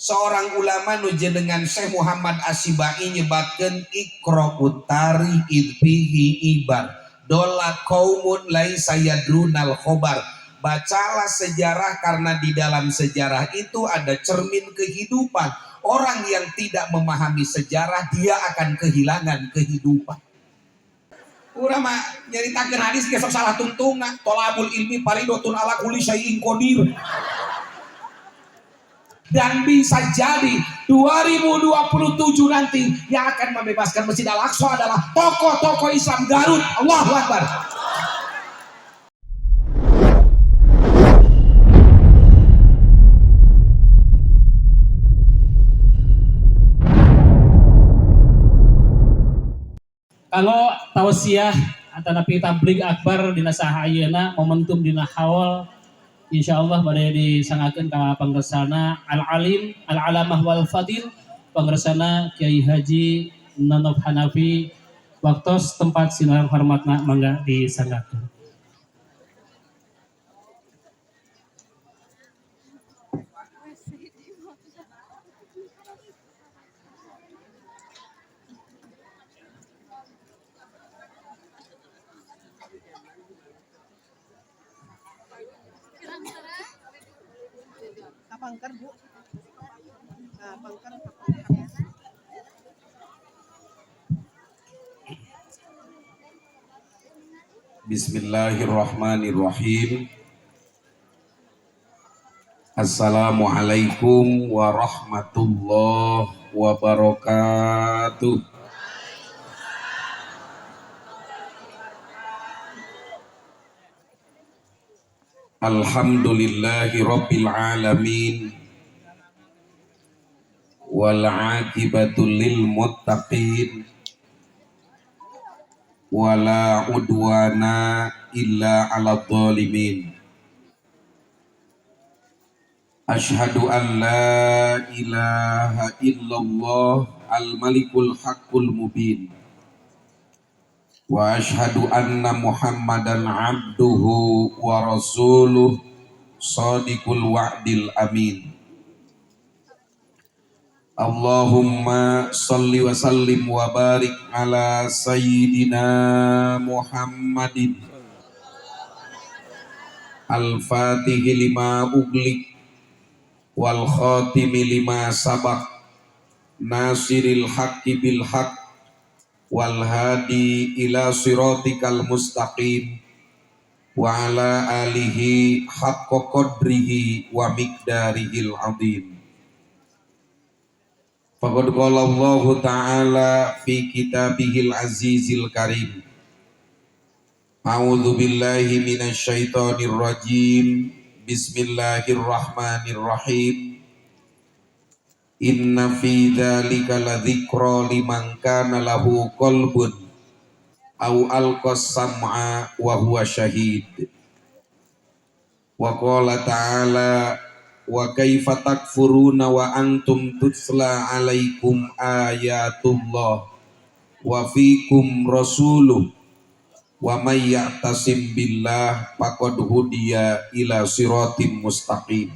Seorang ulama nu jenengan Syekh Muhammad Asy-Sibai nyebatkeun iqra'ut tarikh id fihi ibar dola qaumun laisa yadrunal khobar. Bacalah sejarah karena di dalam sejarah itu ada cermin kehidupan. Orang yang tidak memahami sejarah dia akan kehilangan kehidupan. Urang mah nyaritakeun hadis ge sok salah tungtungan. Tolabul ilmi faridatun ala kulli syai'in qadir. Dan bisa jadi 2027 nanti yang akan membebaskan Masjid Al-Aqsa adalah tokoh-tokoh Islam Garut. Allahu Akbar. Kalau tausiah atanapi tablig akbar dina saha ayeuna momentum dina haul, insyaallah bade disanggakeun ka panggersana al-alim al-alamah wal fadil panggersana Kiai Haji Nonop Hanafi. Waktos tempat sinareng hormatna mangga disanggakeun. Kapangker, Bu. Kapangker. Bismillahirrahmanirrahim. Assalamualaikum warahmatullahi wabarakatuh. Alhamdulillahi rabbil alamin wal aqibatu lil muttaqin wala udwana illa 'alal zalimin. Asyhadu an la ilaha illallah al malikul haqqul mubin wa asyhadu anna Muhammadan abduhu wa rasuluh shadiqul wa'dil amin. Allahumma salli wa sallim wa barik ala sayyidina Muhammadin al-fatihi lima uglik wal khatimi lima sabaq nasiril haqqi bil haqq wal hadi ila siratikal mustaqim wa ala alihi haqqa qadrihi wa miqdarihil azim. Faqad qala Allahu ta'ala fi kitabihil azizil karim. A'udzu billahi minasyaitonir rajim. Bismillahirrahmanirrahim. Inna fi dzalika ladzikra liman kana lahu qalbun aw alqas sam'a wa huwa syahid. Wa qala ta'ala wa kaifa takfuruna wa antum tutla alaikum ayatullah wa fikum rasuluh wa may ya'tasim billah faqad hudiya ila siratim mustaqim.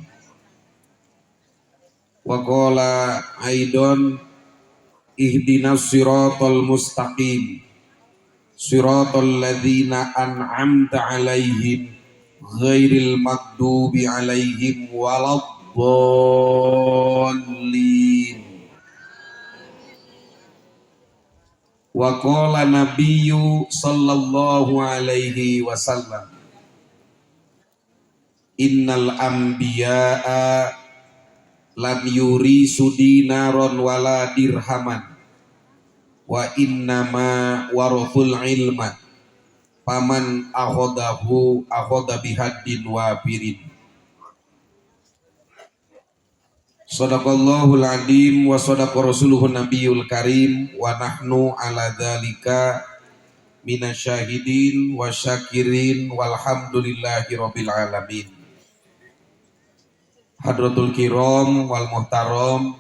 Wa qala aidon ihdinas siratal mustaqim siratal ladzina an'amta alaihim ghairil maghdubi alaihim waladdallin. Wa qala nabiyyu sallallahu alaihi wasallam innal anbiya'a lam yurisu dinaron wala dirhaman wa innama warathul ilma paman akhodahu akhoda bihaddin wafirin. Sadaqallahul adim wa sadaqa rasuluhun nabiyul karim wa nahnu ala dzalika minasyahidin wa syakirin walhamdulillahi rabbil alamin. Hadratul kiram wal muhtaram,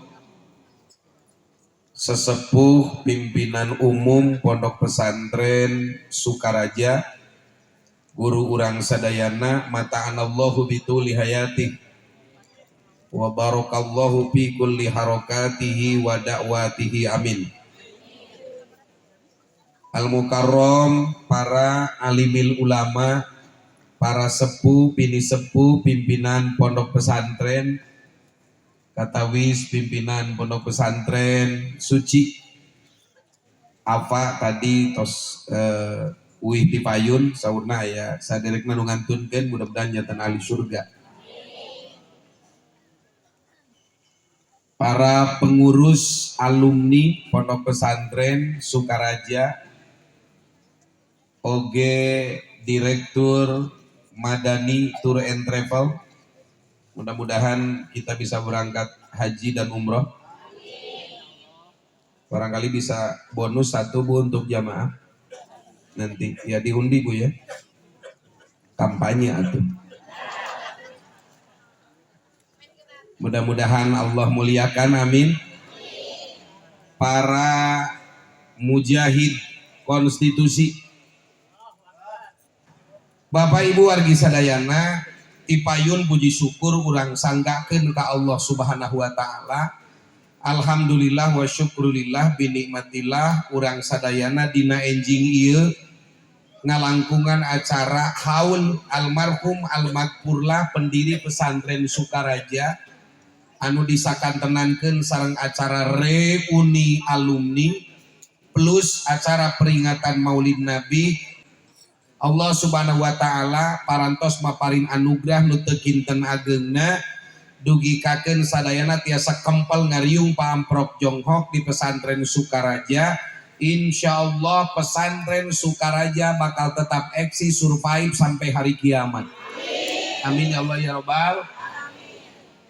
sesepuh pimpinan umum Pondok Pesantren Sukaraja, guru urang sadayana mata'anallahu bituli hayati, Wa barakallahu fi kulli harakatihi wa da'watihi, amin. Al-Mukarram, para alimil ulama, para sepuh, pinisepuh, pimpinan pondok pesantren, katawis pimpinan pondok pesantren Suci, apa tadi tos uih ti payun saurna aya saderekna nu ngantunkeun, mudah-mudahan janten ahli surga. Para pengurus alumni Pondok Pesantren Sukaraja, oge Direktur Madani Tour and Travel, mudah-mudahan kita bisa berangkat haji dan umroh. Barangkali bisa bonus satu, Bu, untuk jamaah nanti ya, diundi, Bu, ya, kampanye atuh. Mudah-mudahan Allah muliakan, amin. Para mujahid konstitusi, Bapak Ibu wargi sadayana, tipayun puji syukur urang sanggakeun ka Allah Subhanahu wa taala. Alhamdulillah wa syukrulillah binikmatillah, urang sadayana dina enjing ieu ngalangkungan acara haul almarhum almaghfurlah pendiri pesantren Sukaraja anu disakantenankeun sareng acara reuni alumni plus acara peringatan Maulid Nabi. Allah Subhanahu wa taala parantos maparin anugerah nu teu kinten ageungna, dugikakeun sadayana tiasa kempel ngariung paamprok jonghok di pesantren Sukaraja. Insyaallah pesantren Sukaraja bakal tetap eksis, survive sampai hari kiamat. Amin ya Allah ya Robbal.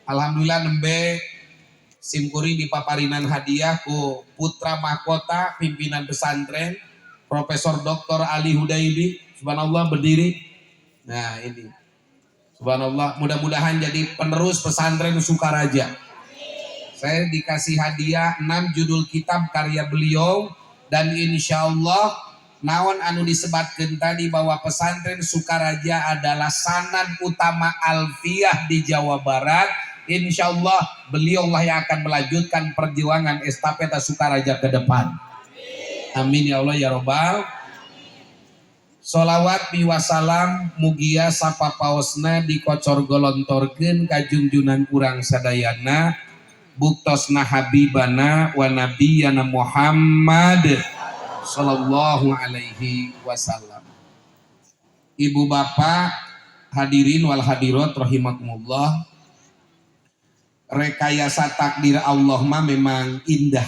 Alhamdulillah, nembe simkuring dipaparinan hadiah ku putra mahkota pimpinan pesantren, Profesor Dr. Ali Hudaibi. Subhanallah, berdiri. Nah, ini. Subhanallah, mudah-mudahan jadi penerus pesantren Sukaraja. Saya dikasih hadiah 6 judul kitab karya beliau dan insya Allah naon anu disebatkan tadi bahwa pesantren Sukaraja adalah sanad utama alfiah di Jawa Barat, insya Allah beliaulah yang akan melanjutkan perjuangan estafeta Sukaraja ke depan. Amin ya Allah ya Robbal. Solawat biwasalam mugia sapapaosna dikocor golontorkeun ka junjunan urang sadayana, buktosna habibana wa nabiyana Muhammad sallallahu alaihi wasallam. Ibu bapak hadirin wal hadirat rahimakumullah. Rekayasa takdir Allah mah memang indah.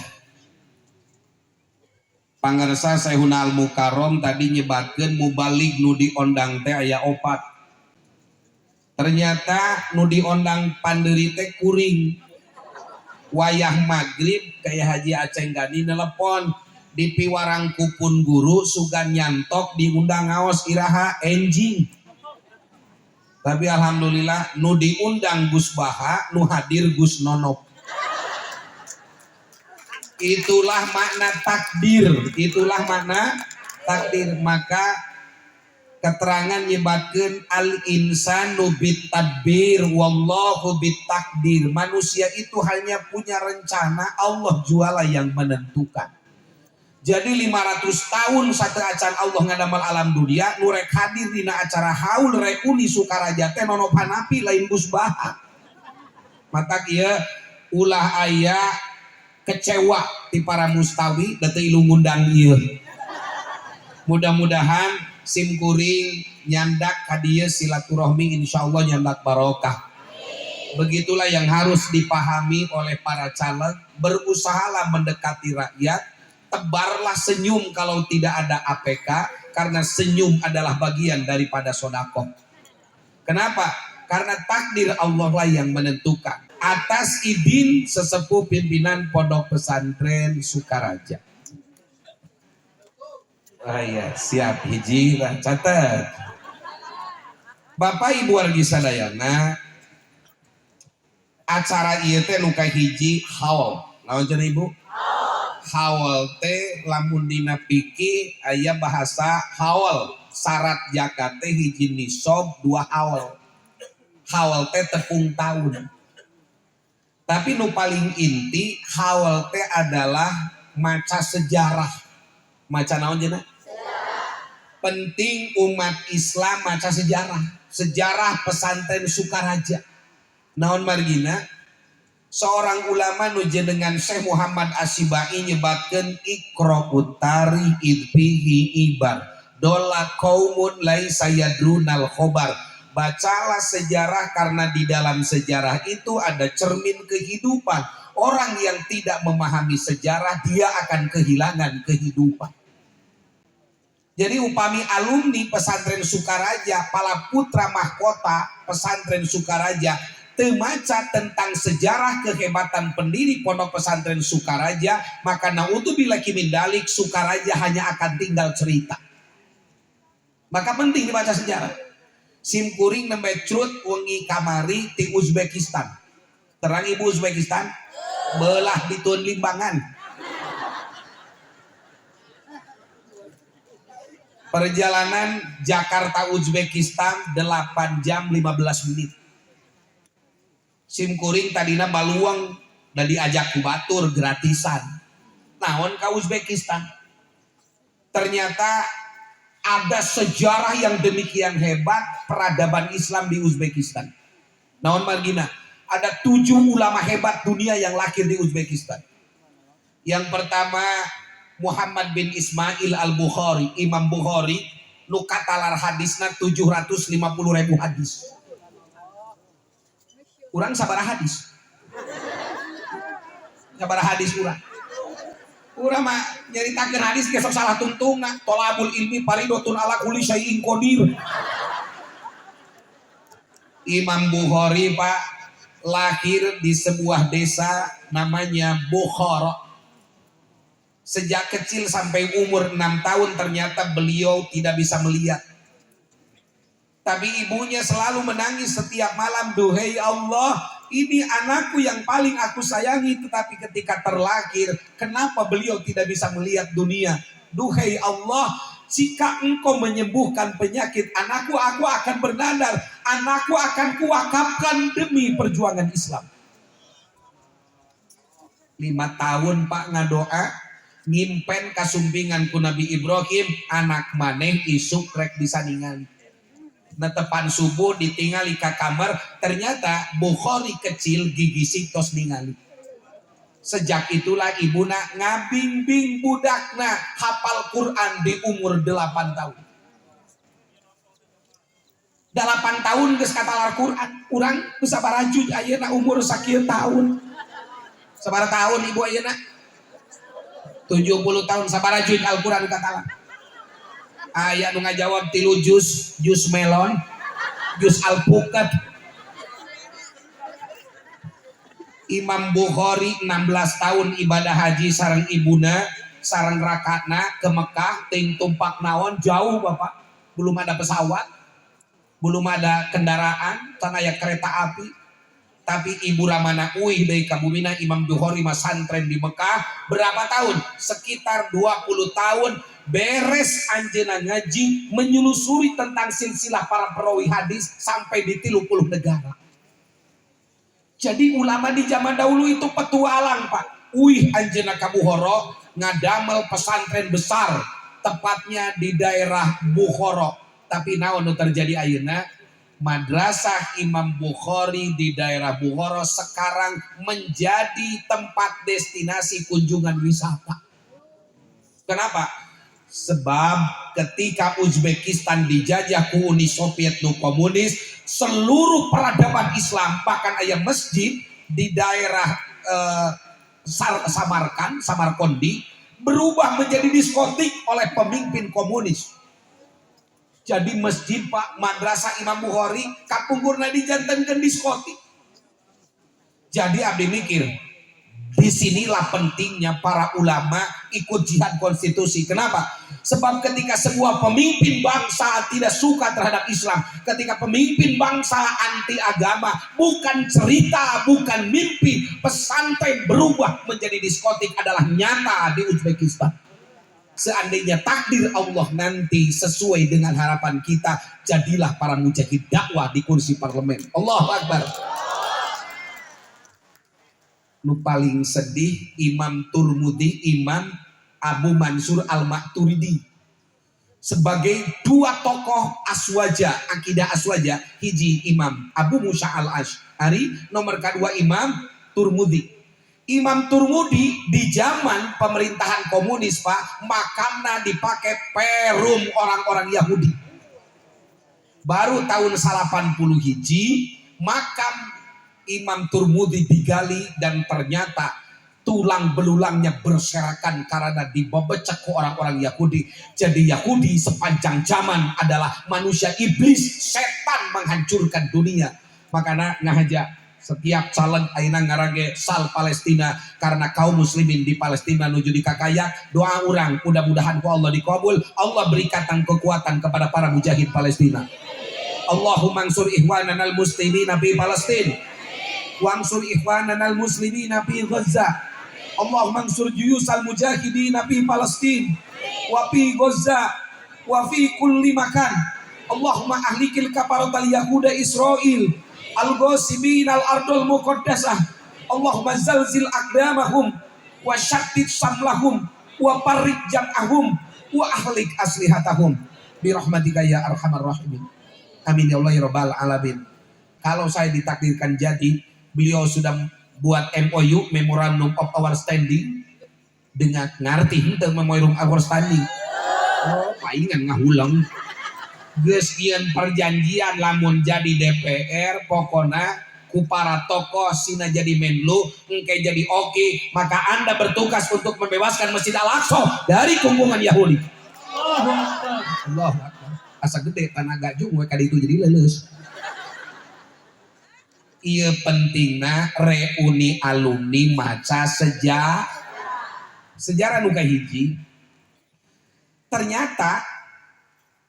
Pangersa Syekhuna Al Mukarrom tadi nyebatkeun mubalig nu diondang teh aya opat. Ternyata nu diondang pandeuri teh kuring. Wayah maghrib kayak Haji Aceng Gani telepon di piwarang kupun guru sugan nyantok diundang ngaos iraha enjing. Tapi alhamdulillah nu diundang Gus Baha, nu hadir Gus Nonop. Itulah makna takdir, itulah makna takdir. Maka keterangan nyebatkeun al insanu bitadbir wallahu bitakdir. Manusia itu hanya punya rencana, Allah jualah yang menentukan. Jadi 500 tahun sateuacan Allah ngadamel alam dunia, nu rek hadir dina acara haul reuni Sukaraja teh Nonop Hanapi, lain Gus Baha. Matak ieu ulah aya kecewa ti para mustawi da teu ilu ngundang ieu. Mudah-mudahan sim kuring nyandak ka dieu silaturahmi, insyaallah nyandak barokah. Begitulah yang harus dipahami oleh para caleg, berusahalah mendekati rakyat, tebarlah senyum kalau tidak ada APK, karena senyum adalah bagian daripada sodakoh. Kenapa? Karena takdir Allah lah yang menentukan. Atas izin sesepuh pimpinan Pondok Pesantren Sukaraja. Ah iya, siap, hiji lah, catat. Bapak Ibu wargi sadayana, acara ieu teh nu kahiji haul. Naon cenah, Ibu? Haul teh lamun dina fikih aya bahasa haul, syarat zakat teh hiji nisab, dua haul. Haul teh tepung tahun. Tapi nu paling inti haul teh adalah maca sejarah. Maca naon cenah? Penting umat Islam maca sejarah. Sejarah pesantren Sukaraja. Naon margina? Seorang ulama nu jenengan Syekh Muhammad Asy-Sibai nyebatkeun iqra'ut tarikh idz fihi ibar. Dolla qaumun laisa yadrunal khobar. Bacalah sejarah karena di dalam sejarah itu ada cermin kehidupan. Orang yang tidak memahami sejarah dia akan kehilangan kehidupan. Jadi upami alumni pesantren Sukaraja, pala putra mahkota pesantren Sukaraja teu maca tentang sejarah kehebatan pendiri pondok pesantren Sukaraja, maka naudzubillahi min dalik, Sukaraja hanya akan tinggal cerita. Maka penting dibaca sejarah. Sim kuring nembe crut wengi kamari ti Uzbekistan. Terang ibu Uzbekistan? Belah ditun Limbangan. Perjalanan Jakarta Uzbekistan 8 jam 15 menit. Sim kuring tadina baluang da diajak ku batur gratisan. Naon ka Uzbekistan? Ternyata ada sejarah yang demikian hebat peradaban Islam di Uzbekistan. Naon margina? Ada 7 ulama hebat dunia yang lahir di Uzbekistan. Yang pertama Muhammad bin Ismail Al-Bukhari, Imam Bukhari, nu katalar hadisna 750.000 hadis. Urang sabaraha hadis? Sabaraha hadis urang? Urang mah nyaritakeun hadis ge sok salah tungtungna. Tolabul ilmi faridatun ala kulli syai'in qadir. Imam Bukhari Pak lahir di sebuah desa namanya Bukhara. Sejak kecil sampai umur 6 tahun ternyata beliau tidak bisa melihat. Tapi ibunya selalu menangis setiap malam, duhai Allah, ini anakku yang paling aku sayangi, tetapi ketika terlahir, kenapa beliau tidak bisa melihat dunia? Duhai Allah, jika engkau menyembuhkan penyakit anakku, aku akan bernadar, anakku akan kuwakafkan demi perjuangan Islam. 5 tahun Pak ngadoa, ngimpen kasumpingan ku Nabi Ibrahim, anak maneh isuk rek bisa ningali. Netepan subuh ditingali ka kamar, ternyata Bukhari kecil gigi tos ningali. Sejak itulah ibuna ngabingbing budakna hafal Quran di umur 8 tahun. 8 tahun geus katalar Quran, urang geus sabaraha juz ayeuna umur sakieu tahun. Sabaraha tahun ibu ayeuna? 70 tahun sabaraha juz Al-Quran katalar? Aya nu ngajawab 3 juz, juz melon, juz alpukat. Imam Bukhari 16 tahun ibadah haji sareng ibuna, sareng rakatna ke Mekah, ting tumpak naon jauh Bapak. Belum ada pesawat, belum ada kendaraan, can aya kereta api. Tapi ibu ramana uih deui ka bumina Imam Bukhari masantren di Mekah berapa tahun? Sekitar 20 tahun. Beres anjeunna ngaji menyelusuri tentang silsilah para perawi hadis sampai di 30 negara. Jadi ulama di zaman dahulu itu petualang Pak. Uih anjeunna ka Bukhara ngadamel pesantren besar tepatnya di daerah Bukhara. Tapi naon nu terjadi ayeuna? Madrasah Imam Bukhari di daerah Bukhara sekarang menjadi tempat destinasi kunjungan wisata. Kenapa? Sebab ketika Uzbekistan dijajah ku Uni Soviet nu komunis, seluruh peradaban Islam, bahkan aya masjid di daerah Samarkand, Samarkondi, berubah menjadi diskotik oleh pemimpin komunis. Jadi masjid Pak, Madrasah Imam Bukhari kapungkurna dijantenkeun diskotik. Jadi abdi mikir, disinilah pentingnya para ulama ikut jihad konstitusi. Kenapa? Sebab ketika sebuah pemimpin bangsa tidak suka terhadap Islam, ketika pemimpin bangsa anti agama, bukan cerita, bukan mimpi, pesantren berubah menjadi diskotik adalah nyata di Uzbekistan. Seandainya takdir Allah nanti sesuai dengan harapan kita, jadilah para mujahid dakwah di kursi parlemen. Allahu Akbar. Nu paling sedih Imam Turmudi, Imam Abu Mansur Al-Maturidi sebagai dua tokoh aswaja, akidah aswaja, hiji Imam Abu Musa Al-Ash'ari, nomor kedua Imam Turmudi. Imam Turmudi di zaman pemerintahan komunis, Pak, makamna dipakai perum orang-orang Yahudi. Baru tahun 80 hiji makam Imam Turmudi digali dan ternyata tulang belulangnya berserakan karena dibebecek ke orang-orang Yahudi. Jadi Yahudi sepanjang zaman adalah manusia iblis, setan menghancurkan dunia. Makanya ngahaja setiap caleg ayeuna ngarage sal Palestina karena kaum muslimin di Palestina nuju dikakaya. Doa urang mudah-mudahan ku Allah dikabul, Allah berikan kekuatan kepada para mujahid Palestina. Allahumma ansur ikhwanana al-muslimina fi Palestin wansur ikhwanana al-muslimina fi Gaza. Allahumma ansur juyusal mujahidina fi Palestin wa fi Gaza wa fi kulli makan. Allahumma ahlikil kafaratal yahuda Israel al-ghasibin al-ardul muqaddasah. Allahumma zalzil aqdamahum wa syattit samlahum wa farriq jam'ahum wa ahlik aslihatahum bi rahmatika ya arhamar rahimin. Amin ya Allah ya rabbal alamin. Kalau saya ditakdirkan jadi, beliau sudah buat MOU, Memorandum of Understanding, dengan ngarti henteu Memorandum of Understanding. Oh, palingan ngahulang. Geus perjanjian lamun jadi DPR, pokona ku para tokoh sina jadi Menlu, engke jadi oke, maka Anda bertugas untuk membebaskan Masjid Al-Aqsa dari kungkungan Yahudi. Allahu Akbar. Allahu Akbar. Asa gede tanaga jung we kali itu jadi leuleus. Ieu pentingna reuni alumni maca sejarah nu kahiji. Ternyata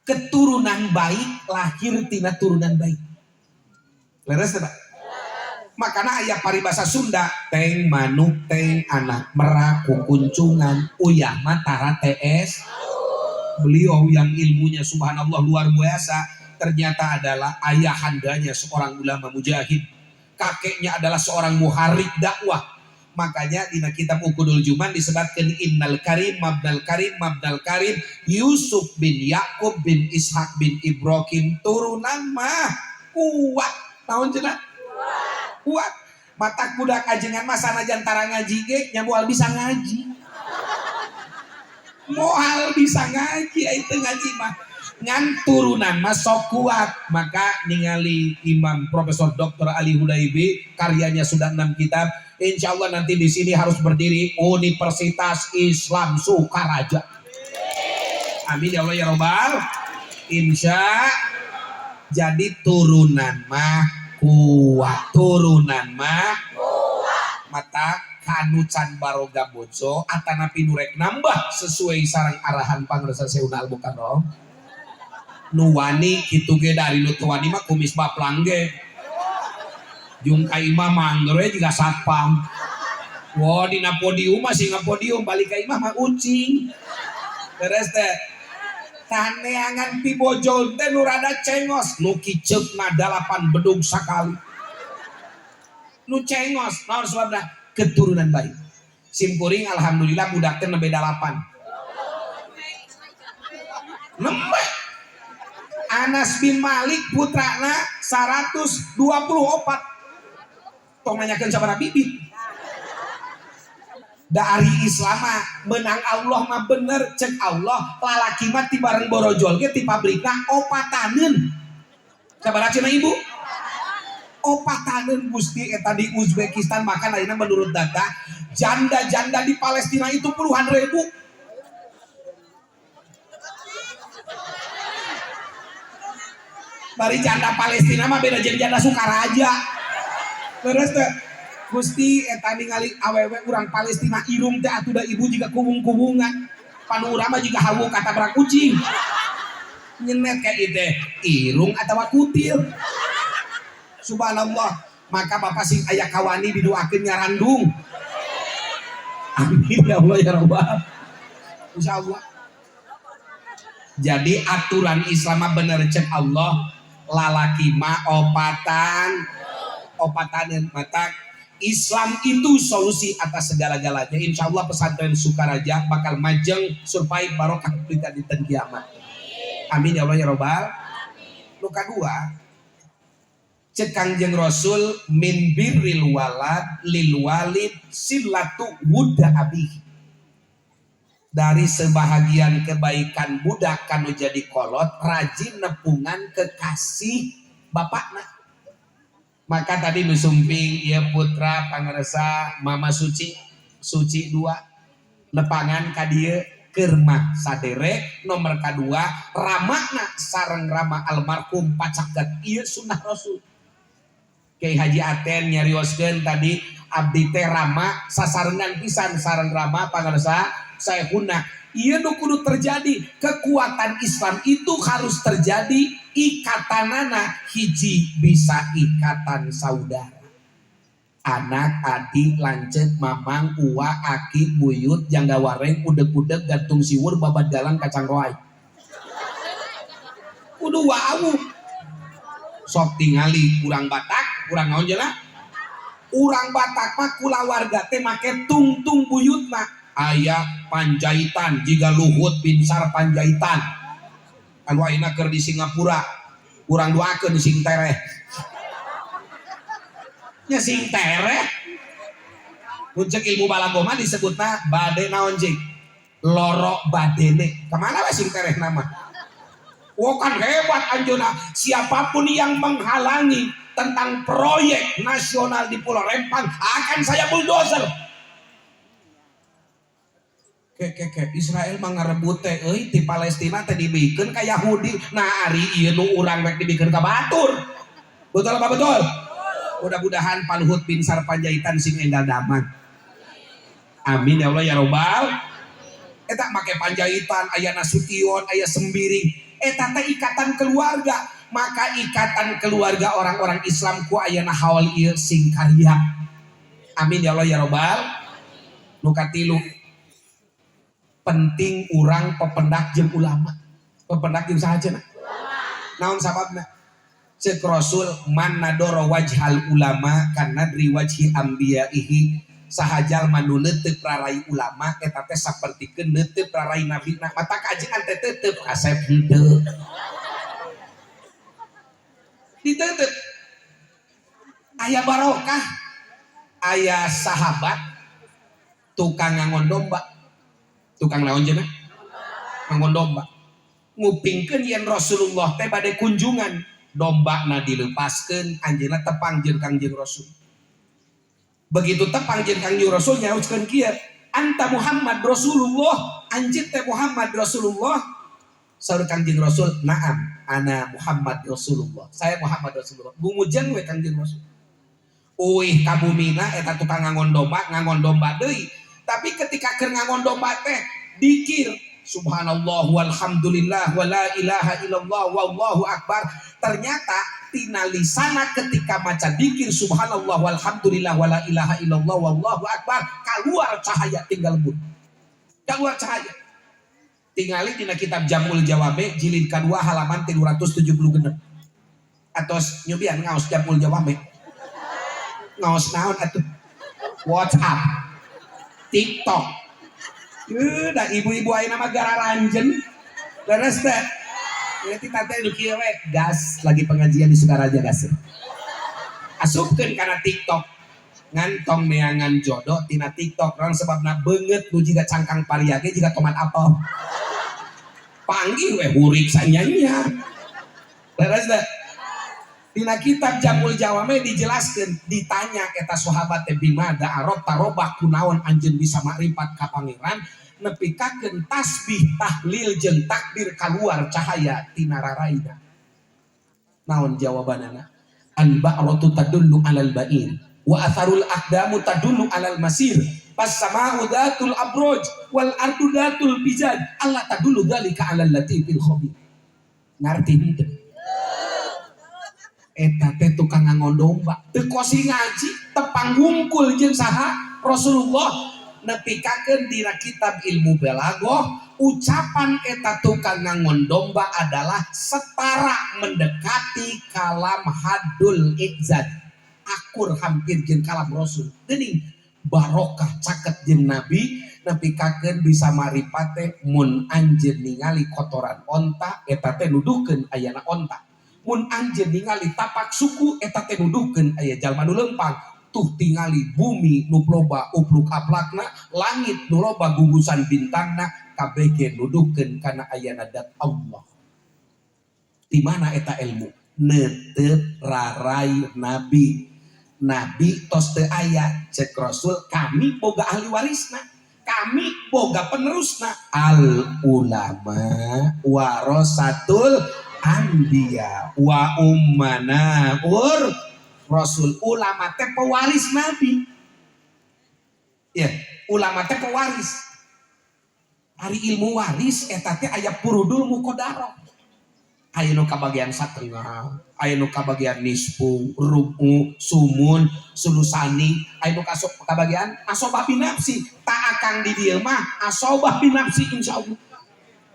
keturunan baik lahir tina turunan baik. Leres teu, Pak? Makanya aya paribasa Sunda, teng manuk teng anak merak kukuncungan uyah mah tara TS. Beliau yang ilmunya subhanallah luar biasa, ternyata adalah ayahandanya seorang ulama mujahid, kakeknya adalah seorang muharrik dakwah. Makanya di kitab Uqudul Juman disebutkan innal karim mabnal karim mabnal karim Yusuf bin Yakub bin Ishak bin Ibrahim, turunan mah kuat. Naon cenah? Kuat. Mata budak ajengan mah sanajan tara ngaji ge nya moal bisa ngaji, moal bisa ngaji itu ngaji mah, ngan turunan mah sok kuat. Maka ningali Imam Profesor Dr. Ali Hudaibi, karyanya sudah 6 kitab. Insya Allah nanti di sini harus berdiri Universitas Islam Sukaraja. Amin ya Allah ya Robbal. Insya. Jadi turunan mah kuat, turunan mah kuat. Mata kanu can baroga bojo atanapi nu rek nambah sesuai sareng arahan Pangersa Seuna Al Mukarram. Nu wani kitu ge, dari nu teu wani mah kumis baplang ge. Jung ka imah mangger we jiga satpam. Wah, dina podium masih podium, balik ka imah mah ucing. Terus teh taneangan pibojol teh nu rada cengos, nu kiceukna 8 bedug sakali. Nu cengos, naon sebabna? Keturunan baik. Simkuring alhamdulillah budak teh nembe 8. Nembe. Anas bin Malik putrana 124. Tong nanyakeun sabaraha bibit. Dari Islam mah menang Allah mah bener, cek Allah lalaki mah ti bareng borojol ge ti pabrikna opataneun. Sabaraha cenah ibu? Opataneun. Gusti, eta di Uzbekistan. Bahkan ayeuna menurut data janda-janda di Palestina itu puluhan ribu. Bari janda Palestina mah beda jeung janda Sukaraja. Terus teh Gusti, eta ningali awewe urang Palestina irung teh atuh da ibu jiga kubung-kubungan. Panu urang mah jiga hawu katabrak kucing. Nyenet kayak itu irung atawa kutil. Subhanallah. Maka bapak sing aya kawani didoakeun nyarandung. Amin ya Allah ya Rabbal. Insyaallah. Jadi aturan Islam mah bener, cek Allah lalaki mah opatan opataneun. Matak Islam itu solusi atas segala-galanya. Insya Allah pesantren Sukaraja bakal majeng, survive, barokah berita di kiamat. Amin ya Allah ya robbal. Nu kadua, cek Kangjeng Rasul, min birril walad lil walid silatu wudda abih. Dari sebahagian kebaikan budak kanu jadi kolot, rajin nepungan kekasih bapakna. Maka tadi nu sumping ya putra pangersa Mama Suci, Suci dua nepangan ka dieu keur mah saderek. Nomor kadua, ramana sareng rama almarhum pacaket, ieu sunnah Rasul. Kiai Haji Aten nyarioskeun tadi, abdi teh rama sasarengan pisan sareng rama pangersa Saehuna. Ieu nu kudu terjadi. Kekuatan Islam itu harus terjadi ikatanana hiji bisa ikatan saudara, anak, adik, lanceuk, mamang, uwa, aki, buyut, jangga wareng, udeg-udeg, gantung siwur, babat galang, kacang roai, kudu wau. Sok tingali urang Batak, urang naon jela, urang Batak mah kulawarga teh make tungtung buyutna. Aya Panjaitan jiga Luhut Binsar Panjaitan anu ayeuna keur di Singapura, urang doakeun sing tereh nya, sing tereh. Mun cek ilmu balaghah mah disebutna bade naon cik loro badene kemana we sing tereh nama. Wah, kan hebat anjeunna. Siapapun yang menghalangi tentang proyek nasional di Pulau Rempang akan saya bulldozer. Ke ke ke Israel mah ngarebut teh euy ti Palestina teh dibikeun ka Yahudi. Nah, ari ieu nu urang rek dibikeun ka batur. Betul apa betul? Mudah-mudahan Pak Luhut Binsar Panjaitan sing enggal damang. Amin ya Allah ya robbal. Eta make Panjaitan, aya Nasution, aya Sembiring. Eta teh ikatan keluarga. Maka ikatan keluarga orang-orang Islam ku ayana haul ieu sing karya. Amin ya Allah ya robbal. Nu katilu, penting urang pependak jeung ulama. Pependak jeung saha cenah? Naon sababna? Cek Rasul, man nadoro wajhal ulama kanadri wajhi ambiyaihi, saha jalma nu neuteup rarai ulama eta teh sapertikeun neuteup rarai nabina. Mata kajengan teh teuteub kasep henteu. Diteuteup. Aya barokah, aya sahabat tukang ngangon domba. Tukang naon cenah? Ngangon domba. Ngupingkeun yen Rasulullah teh bade kunjungan, dombana dilepaskeun, anjeunna tepang jeung Kangjeng Rasul. Begitu tepang jeung Kangjeng Rasul nyaoskeun kieu, "Anta Muhammad Rasulullah," anjeun teh Muhammad Rasulullah. Saur Kangjeng Rasul, "Na'am, ana Muhammad Rasulullah." Saya Muhammad Rasulullah. Bumujeng we Kangjeng Rasul. Uih ka bumina eta tukang ngangon domba, ngangon domba deui. Tapi ketika keur ngangon domba teh dikir, subhanallah walhamdulillah wala ilaha illallah wallahu akbar. Ternyata tina lisana ketika maca dikir subhanallah walhamdulillah wala ilaha illallah wallahu akbar keluar cahaya tinggal lembut. Keluar cahaya. Tingali dina kitab Jamul Jawame jilid kedua halaman 376. Atos nyobian ngaos Jamul Jawame. Ngaos naon atuh? WhatsApp, TikTok. Udah ibu-ibu ayeuna mah gararanjen. Leres teh. Berarti tante nu kieu we, gas lagi pengajian di Sukaraja gas. Asupkeun kana TikTok. Ngantong neangan jodoh tina TikTok, naon sebabna? Beungeut nu jiga cangkang paria ge jiga tomat apel. Panggih we hurik sanyanya. Leres teh. Dina kitab Jamul Jawame dijelaskan, ditanya eta sahabat teh, bimada arafta robbak, kunaon anjeun bisa makrifat ka pangeran nepikakeun tasbih, tahlil jeung takbir keluar cahaya tina raraina. Naon jawabanana? Al ba'ratu tadullu alal ba'ir wa atharul aqdamu tadullu alal masir pas sama'u dzatul abraj wal ardu dzatul bijaj Allah tadullu dzalika alal latifil khabir. Ngarti henteu? Eta teh tukang ngangon domba teu kosi ngaji, tepang wungkul jeung saha? Rasulullah. Nepikakeun dina kitab ilmu balaghah, ucapan eta tukang ngangon domba adalah setara mendekati kalam haddul ijaz. Akur hampir jeung kalam Rasul. Geuning barokah caket jeung Nabi nepikakeun bisa maripate mun anjeun ningali kotoran onta eta teh nuduhkeun ayana onta. Mun anjeun ningali tapak suku eta teh nuduhkeun aya jalma nu leumpang. Tuh tingali bumi nu loba upluk aplakna, langit nu loba gugusan bintangna, kabeh ge nuduhkeun kana ayana dat Allah. Di mana eta ilmu? Neuteup rarai nabi. Nabi tos teu aya, cek Rasul kami boga ahli warisna, kami boga penerusna, al ulama warasatul anbiya wa ummana ur Rasul. Ulama teh pewaris nabi. Ya, ulama teh pewaris. Ari ilmu waris eta teh aya purudul muqaddarah. Aya nu kabagian satengah, aya nu kabagian nisfu, rubu, sumun, sulusani, aya nu kasuk kabagian asobah binafsi. Tak akang di dieu mah asobah binafsi insyaallah.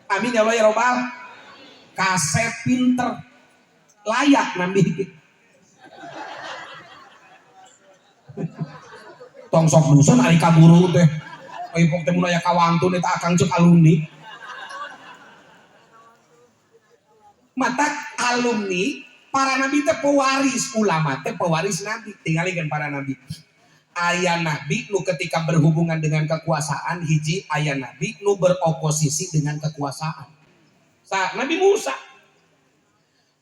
Amin ya Allah ya robbal. Kasep pinter layak nambih ge. Tong sok dusun ari ka guru teh. Ari pok teh mun aya kawantun eta akang ceuk alumni. Matak alumni para nabi teh pewaris, ulama teh pewaris nabi. Tingalikeun para nabi. Aya nabi nu ketika berhubungan dengan kekuasaan, hiji aya nabi nu beroposisi dengan kekuasaan. Sa Nabi Musa.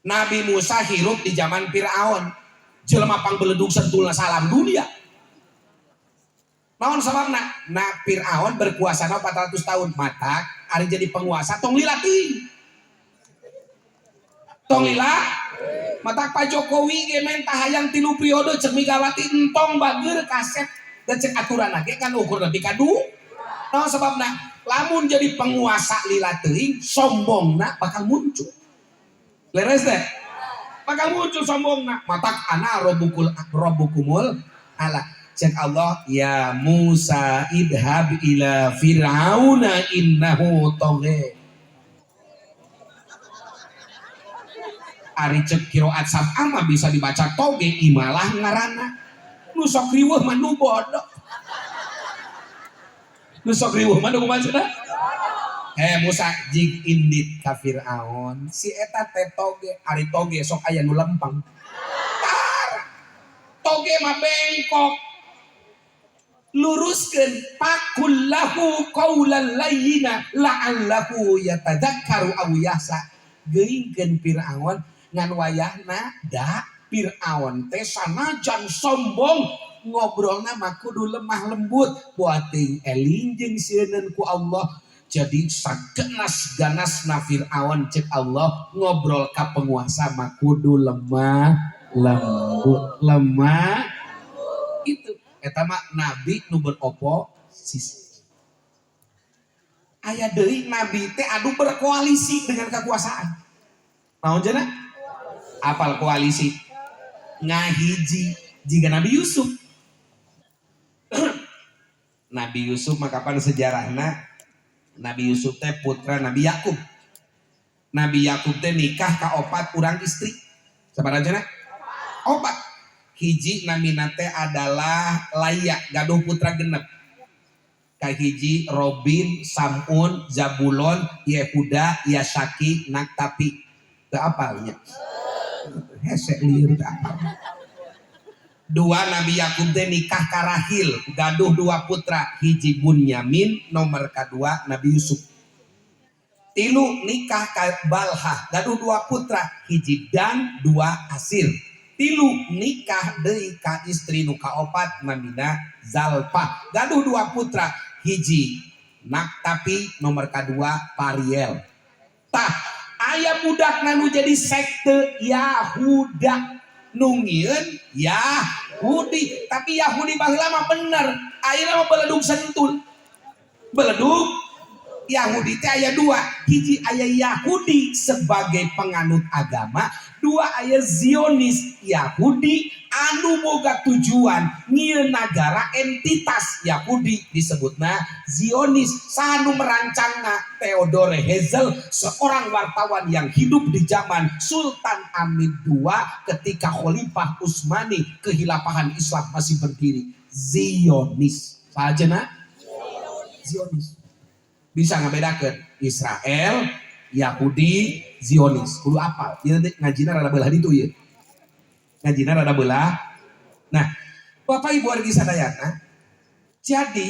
Nabi Musa hirup di zaman Firaun. Jelema pangbeledug sentulna salam dunia. Naon sababna? Na Firaun berkuasa 400 tahun. Matak ari jadi penguasa tong lila teuing. Tong lila matak Pak Jokowi ge menta hayang 3 periode cek Megawati entong bager kasep dan cek aturan ge kan ukur nepi ka du. Naon sababna? Lamun jadi penguasa lila teuing sombongna bakal muncul. Leres teh? Bakal muncul sombongna. Matak ana rabbukul rabbukumul ala. Cek Allah ya Musa idhab ila fir'auna innahu tagha. Ari cek qiraat sab'ah mah bisa dibaca toge imalah ngaranna. Nu sok riweuh mah nu bodoh. Nu sok riweuh mah nu kumaha cenah? Musa jig indit ka Fir'aun. Si eta teh toge, ari toge sok aya nu lempeng. Tar. Toge mah bengkok. Luruskeun pakullahu qaulan layyina la'allahu yatadzakkaru aw yahsa. Geuingkeun Fir'aun ngan wayahna da Fir'aun teh sanajan sombong ngobrolna mah kudu lemah lembut buating eling jeung sieun ku Allah. Jadi sagenas-ganasna Fir'aun cek Allah ngobrol ka penguasa mah kudu lemah lembut, lemah itu eta mah nabi nu beroposisi. Aya deui nabi teh anu berkoalisi dengan kekuasaan. Naon cenah? Apal koalisi? Ngahiji jiga Nabi Yusuf. Nabi Yusuf mah kapan sejarahna? Nabi Yusuf teh putra Nabi Yakub. Nabi Yakub teh nikah ka opat urang istri. Sabaraha cenah? Opat. Hiji namina teh adalah Laya, gaduh putra genep. Kahiji Robin, Samun, Zabulon, Yehuda, Yasaki, Naktapi. Teu apalnya. Hese lieur teu apal. Dua Nabi Yakub teh nikah ka Rahil, gaduh dua putra, hiji Bunyamin, nomor kadua Nabi Yusuf. Tilu nikah ka Balhah, gaduh dua putra, hiji Dan, dua Asir. Tilu nikah deui ka istri nu kaopat namina Zalpah, gaduh dua putra, hiji Naktapi, nomor kadua Pariel. Tah aya budak nu jadi sekte Yahuda nungieun Yahudi, tapi Yahudi baheula mah bener, ayeuna mah beledug sentul. Beledug Yahudi teh aya dua, hiji aya Yahudi sebagai penganut agama, dua aya Zionis Yahudi Anu boga tujuan nyieun nagara entitas Yahudi disebutna Zionis. Anu merancangna Theodore Herzl, seorang wartawan yang hidup di zaman Sultan Hamid II ketika Khalifah Utsmani, kehilafahan Islam masih berdiri. Zionis. Saja na? Zionis. Bisa ngabedakeun Israel, Yahudi, Zionis. Kudu apa? Ieu ngajina rada belah ditu ieu. Ngajina rada belah. Nah, Bapak Ibu wargi sadayana, jadi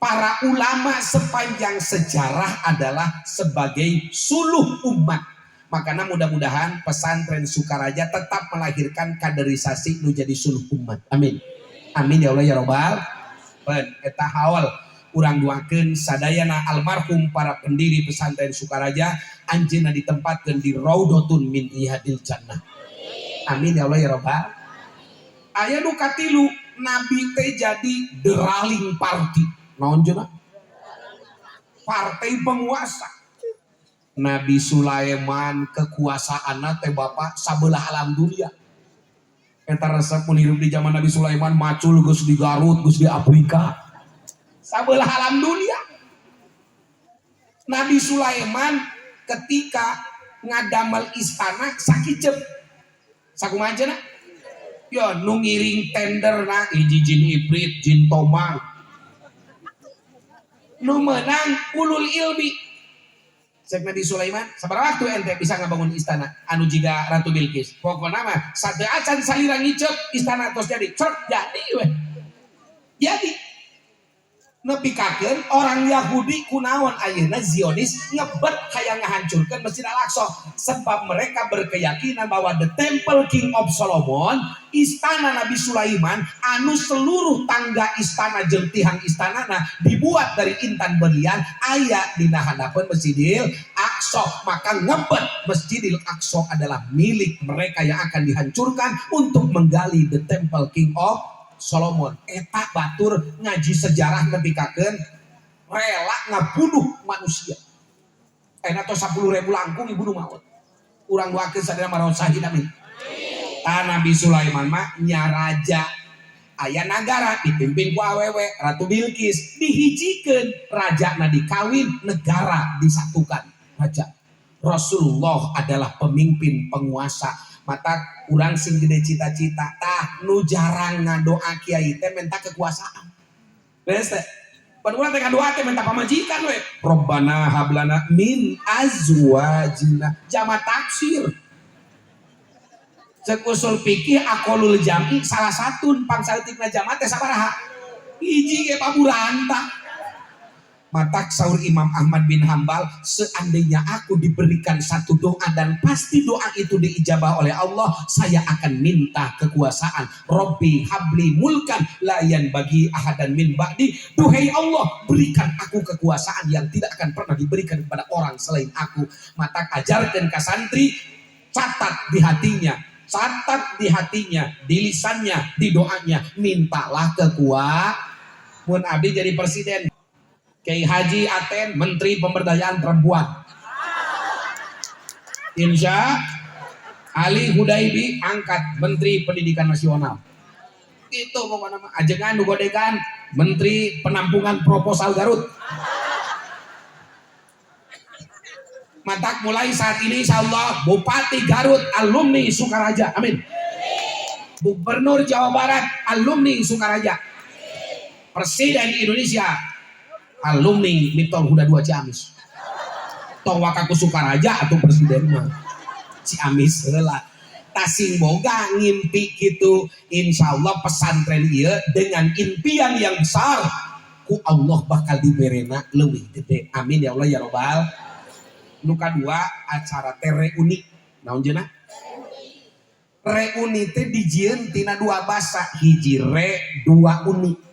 para ulama sepanjang sejarah adalah sebagai suluh umat. Makanya mudah-mudahan pesantren Sukaraja tetap melahirkan kaderisasi nu jadi suluh umat. Amin. Amin ya Allah ya robbal. Ben, eta haul urang doakeun sadayana almarhum para pendiri pesantren Sukaraja, anjeunna ditempatkeun di raudhatun min riyadil jannah. Amin ya Allah ya robbal. Aya nu katilu, nabi teh jadi the ruling party. Naon cenah? Partai penguasa. Nabi Sulaiman kekuasaan teh, Bapak, sabelah alam dunia. Eta resep mun hirup di zaman Nabi Sulaiman, macul geus di Garut, geus di Afrika. Sabelah alam dunia. Nabi Sulaiman ketika ngadamel istana sakicep. Sakumaha cenah? Ya nu ngiring tender na hiji jin ifrit, jin tomang. Nu menang ulul ilmi. Cek Nabi Sulaiman, sabaraha waktu ente bisa ngabangun istana anu jiga Ratu Bilqis? Pokokna mah sate acan salira ngicep istana tos jadi. Cok jadi weh. Jadi nepikakeun orang Yahudi kunaon ayeuna Zionis ngebet hayang ngahancurkeun Masjid Al-Aqsa, sebab mereka berkeyakinan bahwa the Temple King of Solomon, istana Nabi Sulaiman anu seluruh tangga istana jeung tihang istanana dibuat dari intan berlian, aya dina handapeun Masjidil Aqsa. Maka ngebet Masjidil Aqsa adalah milik mereka yang akan dihancurkan untuk menggali the Temple King of Solomon. Eta batur ngaji sejarah nepikakeun rela ngabunuh manusia. Enak atau 10.000 langkung ibu maut. Urang doakeun sadaya maraot syahid, amin. Tah, Nabi Sulaiman mah nya raja, aya nagara dipimpin ku awewe Ratu Bilqis, dihijikeun, raja na dikawin, negara disatukan raja. Rasulullah adalah pemimpin penguasa. Mata urang sing gede cita-cita. Tah, nu jarang ngadoa kiai teh minta kekuasaan. Beres teh? Pan urang teh ngadoa teh minta pamajikan we. Robbana hablana min azwajina, jama taksir. Cek usul fikih aqallul jam'i salah satu, pangsaeutikna jama teh sabaraha? Hiji ge paburanta. Matak saur Imam Ahmad bin Hambal, seandainya aku diberikan satu doa dan pasti doa itu diijabah oleh Allah, saya akan minta kekuasaan. Robbi habli mulkan la yanbaghi ahadan min ba'di. Duhai Allah, berikan aku kekuasaan yang tidak akan pernah diberikan kepada orang selain aku. Matak ajarkan ke santri, catat di hatinya, catat di hatinya, di lisannya, di doanya, mintalah kekuasaan. Mun abdi jadi presiden, Kiai Haji Aten Menteri Pemberdayaan Perempuan. Insya Ali Hudaibi angkat Menteri Pendidikan Nasional. Itu pokoknya mah ajengan godekan Menteri Penampungan Proposal Garut. Matak mulai saat ini insya Allah Bupati Garut alumni Sukaraja. Amin. Gubernur Jawa Barat alumni Sukaraja. Presiden Indonesia alumni Miftahul Huda 2 Ciamis. Tong waka ku Sukaraja atau presiden mah Ciamis heula. Tah, sing boga ngimpi gitu, insya Allah pesantren ieu dengan impian yang besar ku Allah bakal diberena leuwih gede. Amin ya Allah ya robbal. Nu kadua, acara teh reuni. Naon cenah? Reuni teh dijieun tina dua basa, hiji re, dua uni.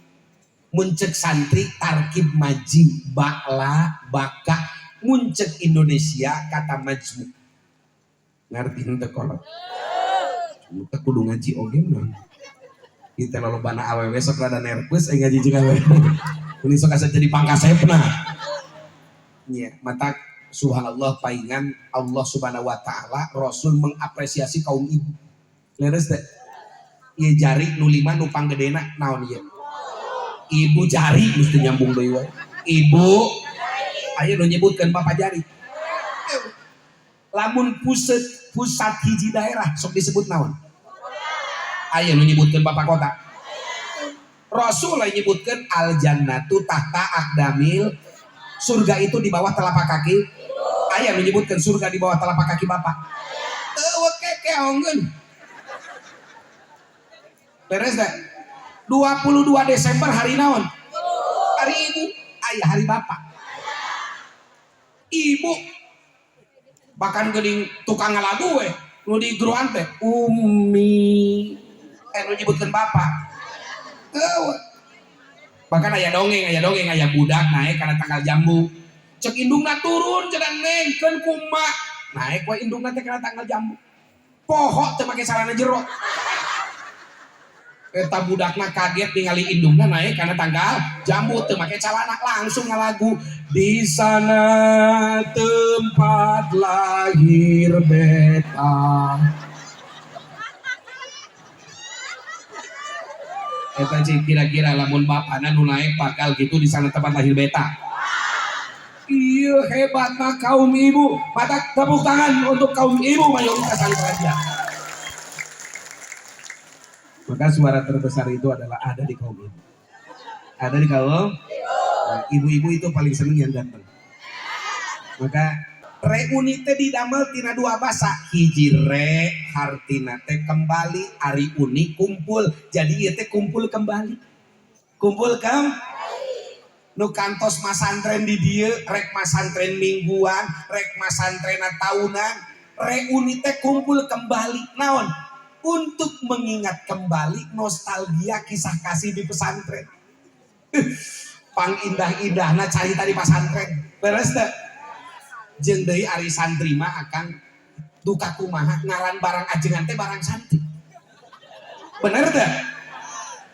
Mun cek santri tarkib maji bakla baka, mun cek Indonesia kata majmuk. Ngarti henteu kolot? Teu kudu ngaji oge mah. Kita lolobana awewe sok rada nervous ngaji jeung awewe. Ini sok asa jadi pangkasepna. Nya, mata subhanallah, paingan Allah Subhanahu wa taala, Rasul mengapresiasi kaum ibu. Leres teh? Ieu jari nu lima nu panggedena naon ieu? Ibu jari mesti nyambung deui wae. Ibu aya nu nyebutkeun bapak jari. Lamun pusat hiji daerah sok disebut naon? Aya nu nyebutkeun bapak kota. Rasul nyebutkeun al jannatu tahta aqdamil, surga itu di bawah telapak kaki. Aya nu nyebutkeun surga di bawah telapak kaki bapak. Eueuh kekeongeun. Beres teh? 22 Desember hari naon? Hari ibu, aya hari bapak. Ibu bahkan geuning tukang ngalagu we nu di geroan teh umi nu nyebutkeun bapak. Eueuh. Bahkan aya dongeng aya budak naik kana tanggal jambu. Cek indungna turun cenah neng keun kuma. Naik we indungna teh kana tanggal jambu. Poho teu make sarana jero. Eta budakna kaget ningali indungna naik kana tanggal jambu teu make calana, langsung ngalagu di sana tempat lahir beta. Eta cik kira-kira lamun bapana nu naik bakal gitu di sana tempat lahir beta. Iya hebatna kaum ibu. Mata tepuk tangan untuk kaum ibu mayoritas ahli pengajian. Maka suara terbesar itu adalah ada di kaum ibu. Ada di kaum nah, ibu-ibu itu paling seneng yang ganteng. Maka reuni teh didamel tina dua bahasa. Hiji re hartina teh kembali, ari uni kumpul. Jadi ieu teh kumpul kembali. Kumpul kem nu kantos masantren di dieu, rek masantren mingguan, rek masantren tahunan, reuni teh kumpul kembali. Naon? Untuk mengingat kembali nostalgia kisah kasih di pesantren. Pang indah-indahna carita di pesantren. Beres teh? Jeung deui ari santri mah akang duka kumaha ngaran barang ajengan teh barang santri. Bener teh?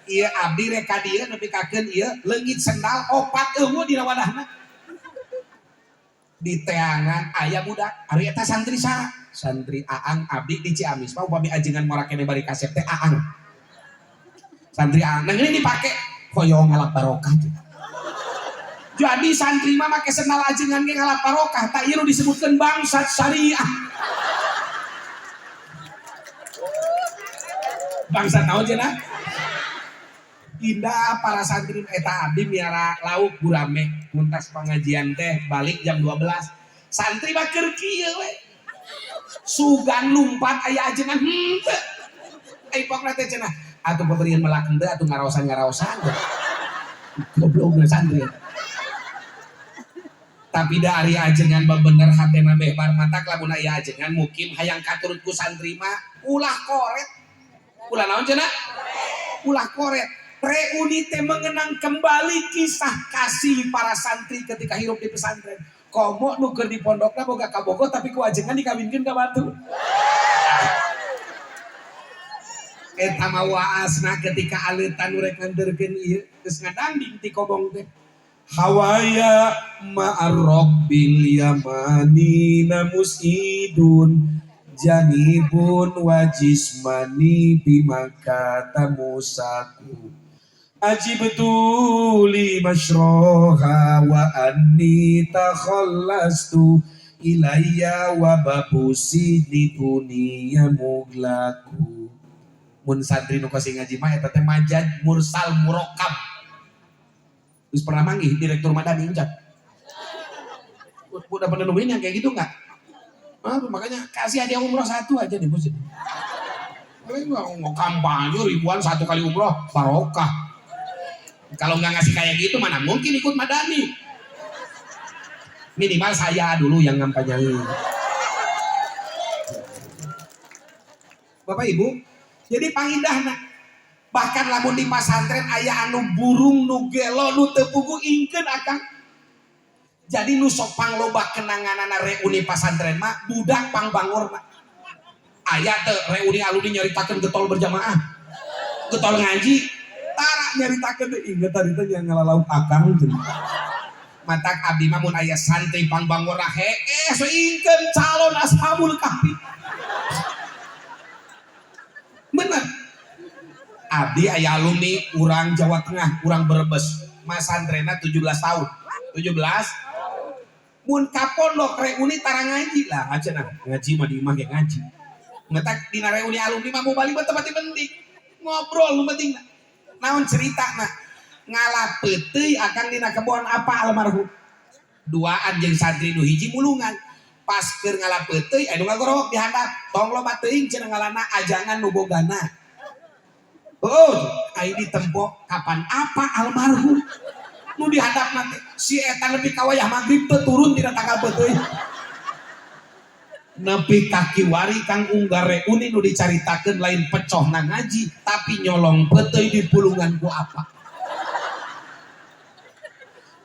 Ieu abdi rek ka dieu nepikakeun ieu leungit sendal opat eueuh dina wadahna. Di teangan aya budak, ari eta santri saha? Santri Aang abdi di Ciamis mah upami ajengan ngora kene bari kasep teh Aang. Santri Aang. Nah ini dipake hoyong ngalap barokah. Jadi santri mah make sendal ajengan ge ngalap barokah, tak ieu nu disebutkeun bangsat syariah. Bangsat naon cenah? Indah para santri eta abdi miara lauk gurame muntas pengajian teh balik jam 12. Santri mah keur kieu we. Sugan lumpat aya ajengan henteu. Ai pokna teh cenah atuh pemberian melak henteu atuh ngaraosan-ngaraosan. Goblok santri. Tapi da ari ajengan bener hatena behbar matak lamun aya ajengan mukim hayang katurut ku santri mah ulah koret. Ulah naon cenah? Ulah koret. Reuni teh mengenang kembali kisah kasih para santri ketika hirup di pesantren. Komo nu keur di pondokna boga kabogoh tapi ku ajengan dikawinkeun ka batu. Eta mah waasna ketika aleutan nu rek nganterkeun ieu geus ngadangding ti kobong teh. Hawaya ma'arrabbil yamani namusidun janibun wajismani bimakata musaku. Ajibtu li masyroha wa anni takhallastu ilayya wa babusi li dunia muglaku. Mun santri nu kasih ngaji mah eta teh majad mursal murokab. Terus pernah manggih direktur Madani encan? Udah pernah nemuin yang kayak gitu enggak? Ah, makanya kasih hadiah umroh satu aja nih bos. Mau kampanye ribuan satu kali umroh barokah. Kalau nggak ngasih kayak gitu mana mungkin ikut Madani. Minimal saya dulu yang ngampanyain. Bapak Ibu, jadi pangindahna. Bahkan lamun di pasantren aya anu burung nu gelo nu teu puguh ingkeun akang. Jadi nu sok pangloba kenanganana reuni pasantren mah budak pangbangorna. Aya teu reuni alumni nyaritakeun getol berjamaah. Getol ngaji. Tara nyaritakeun teh inget tadi teh yang ngalalauk akang teh. Matak abdi mah mun aya santri pangbangorna heeh so ingkeun calon ashabul kahfi. Bener. Abdi aya alumni urang Jawa Tengah, urang Brebes, masantrena 17 tahun. 17 mun ka pondok reuni tara ngaji lah cenah, ngaji mah di imah ge ngaji. Ngetak dina reuni alumni mah mau balik mah tempat penting ngobrol nu penting. Naon cerita na ngala peuteuy akang dina kebon apa almarhum duaan jeung santri nu hiji mulungan. Pas keur ngala peuteuy anu ngagorowok dihandap, "Tong loba teuing," cenah, "ngalana ajangan nu bogana." Oh, ai ditempo kapan apa almarhum nu dihadap nanti si eta nepi ka wayah maghrib teu turun tina tangkal peuteuy. Nepi ka kiwari kang unggal reuni nu dicaritakeun lain pecohna ngaji, tapi nyolong peuteuy di pulungan ku apa.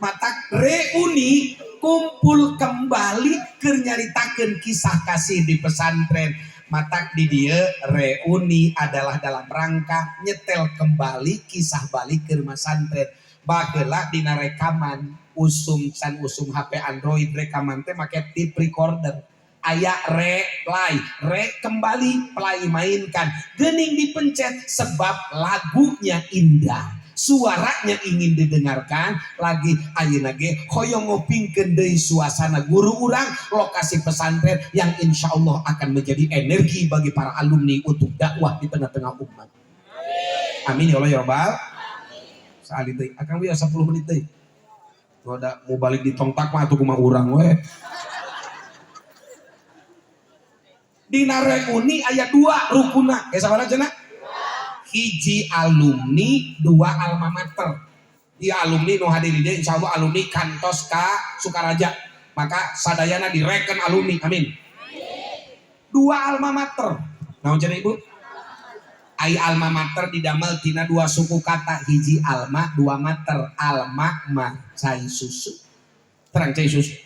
Matak reuni kumpul kembali keur nyaritakeun kisah kasih di pesantren. Matak di dieu reuni adalah dalam rangka nyetel kembali kisah balik ke pesantren. Baheula dina rekaman usum can usum HP Android, rekaman teh make tape recorder, aya re play, re kembali, play mainkan, gening dipencet sebab lagunya indah, suaranya ingin didengarkan lagi. Ayeuna ge hoyong ngupingkeun deui suasana guru urang, lokasi pesantren yang insya Allah akan menjadi energi bagi para alumni untuk dakwah di tengah-tengah umat. Amin ya Allah ya Rabbal. Saali deui akang we 10 menit deui. Kalau mau balik di tongtak mah atuh kumaha urang we. Dina reuni aya dua rukuna. Eh, sabaraha cenah? Hiji alumni, dua alma mater. Di alumni nu hadir di dieu insyaallah alumni kantos ka Sukaraja. Maka sadayana direken alumni. Amin. Dua alma mater. Naon cenah, Ibu? Ai alma mater didamel tina dua suku kata, hiji alma, dua mater. Alma mah cai susu. Terang cai susu.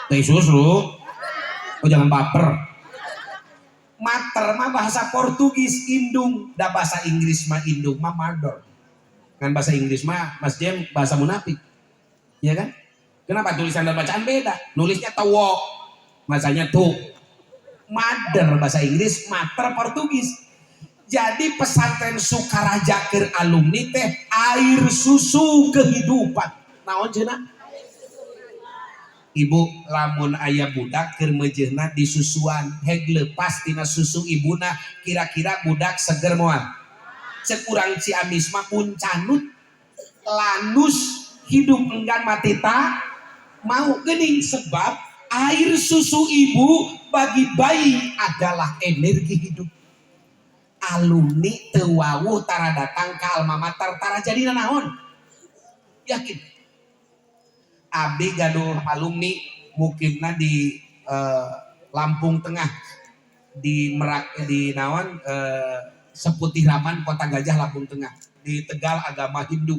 Cai susu. Oh, jangan baper. Mater mah bahasa Portugis indung, da bahasa Inggris mah indung mah mother. Kan bahasa Inggris mah Mas Jem bahasa munafik. Iya kan? Kenapa tulisan dan bacaan beda? Nulisnya tawo, bacanya tuh. Mother bahasa Inggris, mater Portugis. Jadi pesantren Sukaraja keur alumni teh air susu kehidupan. Naon cenah? Ibu, lamun aya budak keur meujeuhna disusuan, heg leupas tina susu ibuna, kira-kira budak seger moal? Cek urang Ciamis mah puncanut lanus, hidup enggan mati tak mau geuning, sebab air susu ibu bagi bayi adalah energi hidup. Alumni teu wawuh, tara datang ka alma mater, tara jadi naon. Yakin abdi gaduh alumni mukimna di Lampung Tengah, di Merak, di naon, Seputih Raman, Kota Gajah, Lampung Tengah, di Tegal, agama Hindu.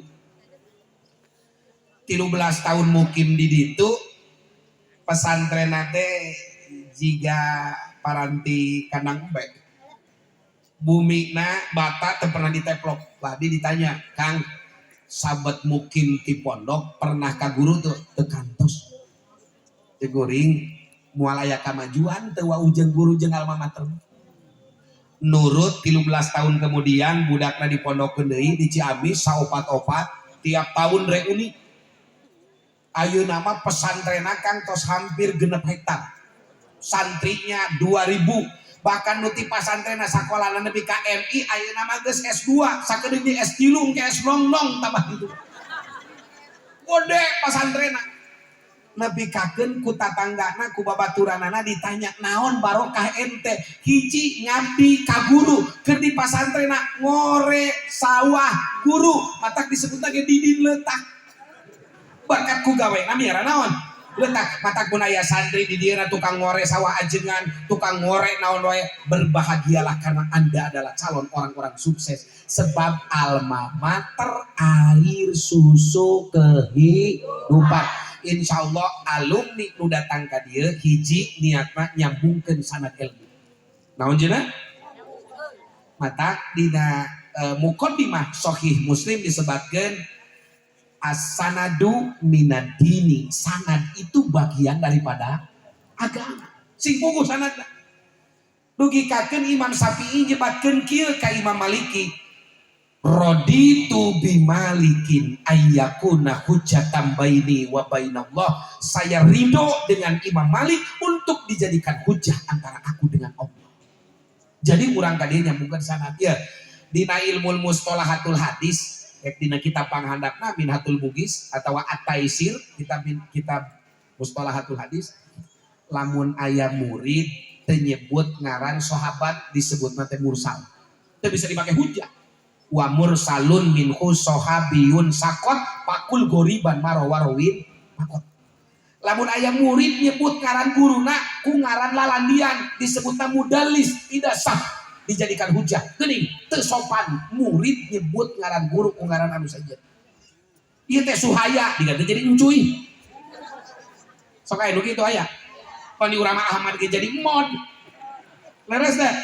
13 tahun mukim di ditu. Pesantren teh jiga paranti kandang embe, bumina bata teu pernah diteplok. Tadi ditanya, "Kang, sahabat mukim ti pondok pernah ka guru tuh?" "Teu kantos." Teu guring moal aya kamajuan teu wawuh jeung guru jeung alma mater. Nurut 13 tahun kemudian budakna dipondokeun deui di Ciamis, saopat-opat tiap tahun reuni. Ayeuna mah pesantren kang tos hampir 6 hektar, santrinya 2000, bahkan nu ti pasantren sakolana nepi ka MI ayeuna mah geus S2, sakedeung di S3 ke S nong tambah itu gede pasantrenna. Nepi kakeun ku tatanggana, ku babaturanana ditanya, "Naon barokah ente?" "Hiji, ngabdi ka guru, keur di pasantrenna ngore sawah guru." Matak disebutna ge didin letak, berkat ku gawe miara naon letak. Matak mun aya santri di dieu tukang ngore sawah ajengan, tukang ngore naon wae, berbahagialah karena Anda adalah calon orang-orang sukses, sebab alma mater air susu kehidupan. Insya Allah alumni nu datang ka dieu hiji niatna nyambungkeun sanad ilmu. Naon cenah? Mata dina muqaddimah Sahih Muslim disebutkan as-sanadu minadini, sanad itu bagian daripada agama. Sing puguh sanadna. Dugikakeun Imam Syafi'i nyebatkeun kieu ka Imam Maliki. Raditu bimalikin ayyakuna hujjatan baini wa bainallah. Saya ridho dengan Imam Malik untuk dijadikan hujah antara aku dengan Allah. Jadi urang tadi nyambungkan sanad ya. Dina ilmu mustolahatul hadis, rek dina kitab panghandapna Minhatul Bugis atau At-Taisir, kitab kitab mustolahatul hadis, lamun aya murid teu nyebut ngaran sahabat disebut teh mursal. Teu bisa dipakai hujah. Wa mursalun minhu sahabiyun saqot faqul ghoriban ma rawa rawin faqot. Lamun aya murid nyebut ngaran guruna ku ngaran lalandian disebutna mudallis, tidak sah dijadikan hujah. Geuning teu sopan murid nyebut ngaran guru ku ngaran anu saja. Ieu teh Suhaya diganti jadi Encuy. Sok aya nu kitu aya. Pan di urang Ahmad ge jadi mod. Leres teh?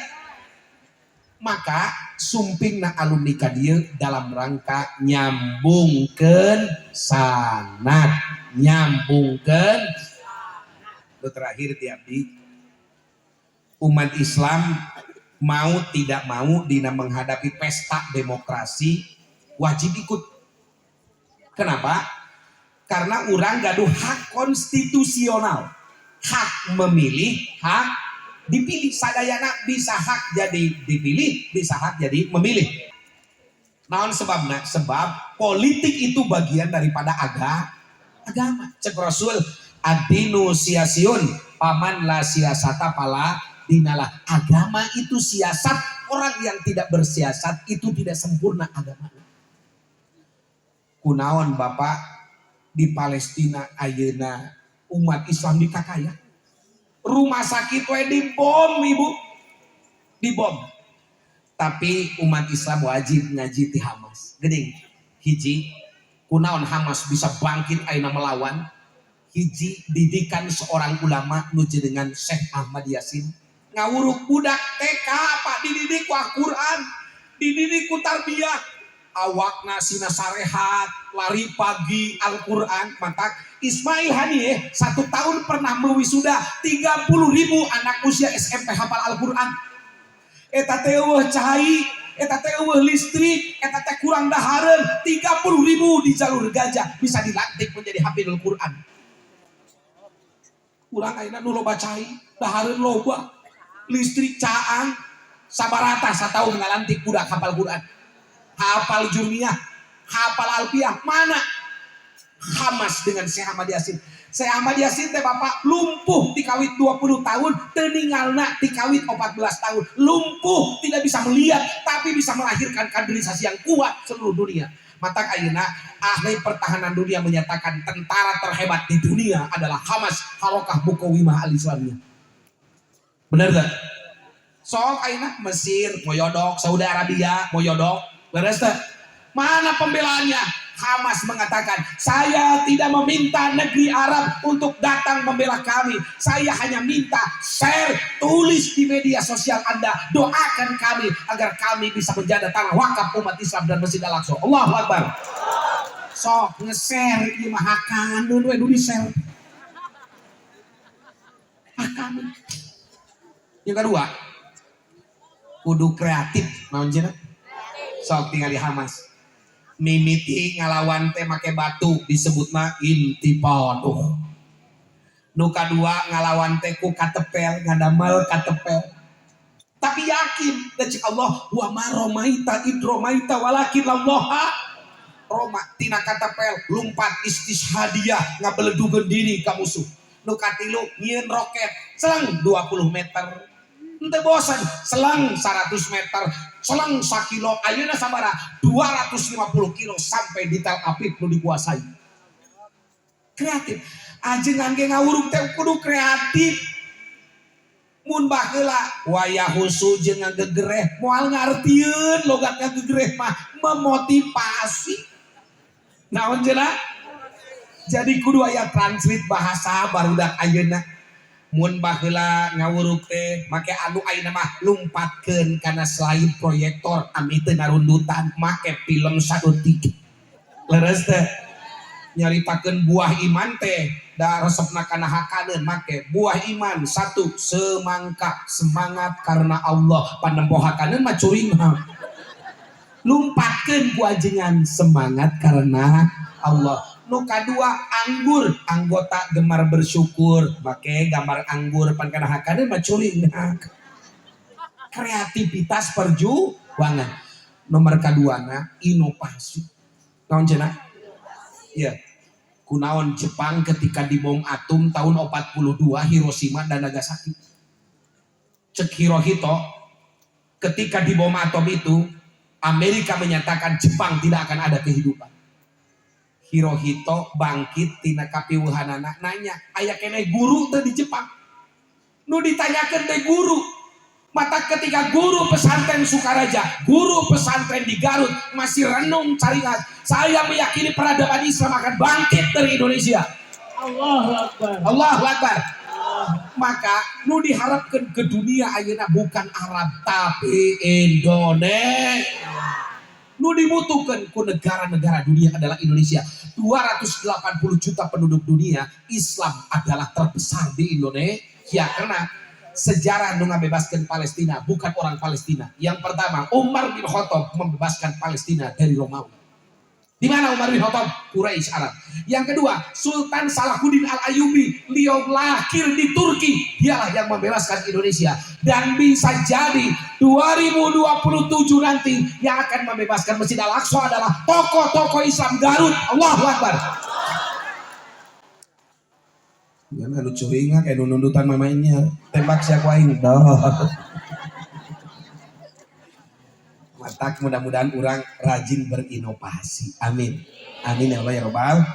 Maka sumpingna alumni ka dieu dalam rangka nyambungkeun sanad, nyambungkeun. Nu terakhir ti abdi, umat Islam mau tidak mau dina menghadapi pesta demokrasi wajib ikut. Kenapa? Karena urang gaduh hak konstitusional, hak memilih, hak dipilih. Sadayana bisa hak jadi dipilih, bisa hak jadi memilih. Naon sebabna? Sebab politik itu bagian daripada agama. Cek Rasul, ad-dinu siyasiyun, faman la siyasata fala dinalah. Agama itu siasat, orang yang tidak bersiasat itu tidak sempurna agama. Kunaon, Bapak, di Palestina ayeuna umat Islam dikakaya? Rumah sakit we dibom, Ibu. Dibom. Tapi umat Islam wajib ngaji ti Hamas. Geuning, hiji, kunaon Hamas bisa bangkit ayeuna melawan? Hiji, didikan seorang ulama nu dengan Syekh Ahmad Yasin. Ngawuruk budak TK, Pak, dididik ku Al-Quran, dididik ku tarbiyah. Awakna sina sarehat, lari pagi, Al-Quran. Matak Ismail Haniyeh 1 tahun pernah mewisuda 30 ribu anak usia SMP hafal Al-Quran. Eta teh euweuh cai, eta teh euweuh listrik, eta teh kurang dahareun, 30 ribu di Jalur Gaza bisa dilantik menjadi hafidul Quran. Urang ayeuna nu loba cai, dahareun loba, listrik caang, sabarata sataun ngalantik budak hafal Quran. Hafal Jurmiyah, hafal Alfiah, mana? Hamas dengan Syekh Ahmad Yasin. Syekh Ahmad Yasin teh, Bapak, lumpuh dikawit 20 tahun, teu ningalna dikawit 14 tahun. Lumpuh, tidak bisa melihat, tapi bisa melahirkan kaderisasi yang kuat seluruh dunia. Matak ayeuna ahli pertahanan dunia menyatakan tentara terhebat di dunia adalah Hamas, Harokah Mukawimah Al-Islamiyah. Benar tak? Sok ayeuna Mesir moyodok, Saudi Arabia moyodok, beres tak? Mana pembelaannya? Hamas mengatakan, "Saya tidak meminta negeri Arab untuk datang membela kami. Saya hanya minta share, tulis di media sosial Anda. Doakan kami agar kami bisa menjaga tanah wakaf umat Islam dan Masjid Al-Aqsa." Allahu Akbar. Sok nge-share ieu mah hakaneun we nu di-share. Hakaneun. Yang kedua, kudu kreatif. Naon cenah? Sok tinggal di Hamas. Mimiti ngalawan teh make batu, disebutna intifadah. Nu kadua ngalawan teh ku katepel, ngadamel katepel. Tapi yakin dan cek Allah, wa ma romaita id romaita walakin Allah roma. Tina katepel lumpat istishadiyah, ngabeledugeun diri ka musuh. Nu katilu nyieun roket selang 20 meter. Ente bosan, selang 100 meter, selang sakilo, ayeuna sabara 250 kilo sampai di Tel Aviv nu dikuasai. Kreatif. Ajengan ge ngawuruk teh kudu kreatif. Mun baheula wayah husu jeung ngagegereh moal ngartieun logat ngagegereh mah memotivasi. Naon cenah? Jadi kudu aya translate bahasa barudak ayeuna. Mun baheula ngawuruk teh make anu, ayeuna mah lumpatkeun kana slide proyektor ami teu narundutan, make film saeutik. Leres teh? Nyaritakeun buah iman teh da resepna kana hakaneun, make buah iman satu semangka, semangat karena Allah, panempo hakaneun mah curing. Lumpatkeun ku ajengan semangat karena Allah. Nu kadua anggur, anggota gemar bersyukur, make gambar anggur pan kana hakaneun mah curingak. Kreativitas perjuangan. Nomor kaduana inovasi. Naon cenah? Iya. Kunaon Jepang ketika dibom atom tahun 42 Hiroshima dan Nagasaki. Cek Hirohito, ketika dibom atom itu Amerika menyatakan Jepang tidak akan ada kehidupan. Hirohito bangkit tina kapiwuhanana nanya, aya keneh guru teu di Jepang? Nu ditanyakeun teh guru. Mata ketika guru pesantren Sukaraja, guru pesantren di Garut masih renung carikan, saya meyakini peradaban Islam akan bangkit dari Indonesia. Allahu Akbar. Allahu Akbar. Maka nu diharapkan ke dunia ayeuna bukan Arab tapi Indonesia. Nu dibutuhkan ku negara-negara dunia adalah Indonesia. 280 juta penduduk dunia, Islam adalah terbesar di Indonesia karena sejarah nu ngabebaskan Palestina bukan orang Palestina. Yang pertama, Umar bin Khattab membebaskan Palestina dari Romawi. Di mana Umar bin Khattab? Quraisy Arab. Yang kedua, Sultan Salahuddin Al Ayyubi, beliau lahir di Turki. Dialah yang membebaskan Indonesia. Dan bisa jadi 2027 nanti yang akan membebaskan Masjid Al-Aqsa adalah tokoh-tokoh Islam Garut. Allahu Akbar. Ya, anu curingak kayak nundutan mamanya. Tembak siap aing. Dah. Matak mudah-mudahan orang rajin berinovasi. Amin. Amin ya Allah ya Robbal.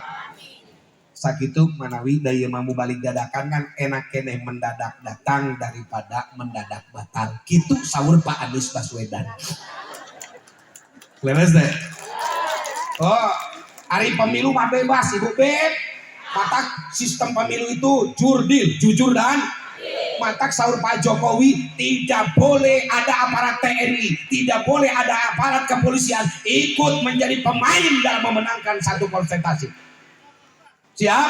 Sakitu manawi daya mamu balik dadakan kan enak keneh mendadak datang daripada mendadak batal. Kitu sahur Pak Anies Baswedan. Leres deh. Oh, hari pemilu mah bebas Ibu Beb. Matak sistem pemilu itu jurdil, jujur dan matak sahur Pak Jokowi tidak boleh ada aparat TNI, tidak boleh ada aparat kepolisian ikut menjadi pemain dalam memenangkan satu konsentrasi. Siap?